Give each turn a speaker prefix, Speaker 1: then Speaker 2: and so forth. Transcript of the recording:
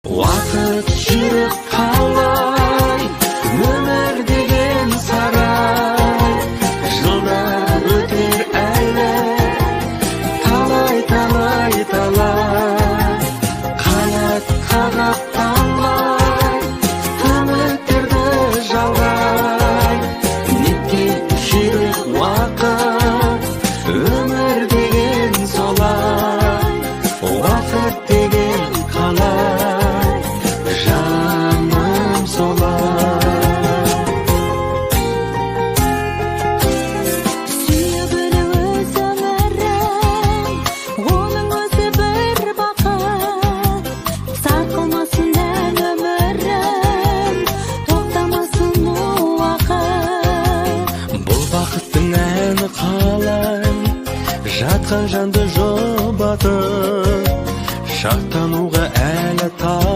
Speaker 1: Уақыт жүріп қалай, өмір деген сарай. Жылдар өтер әлі талай, талай, талай. Қанат қағып талмай, үміттерді жалғай. Неткен жүйрік уақыт, өмір деген солай. Уақыт деген қалай, жаным, солай.
Speaker 2: Сүйе білу өз өмірін, оның өзі бір бақыт. Сарқылмасын ән өмірім, тоқтамасын уақыт.
Speaker 1: Бұл бақыттың әні қалай жатқан жанды жұбатып, шаттануға әлі талай.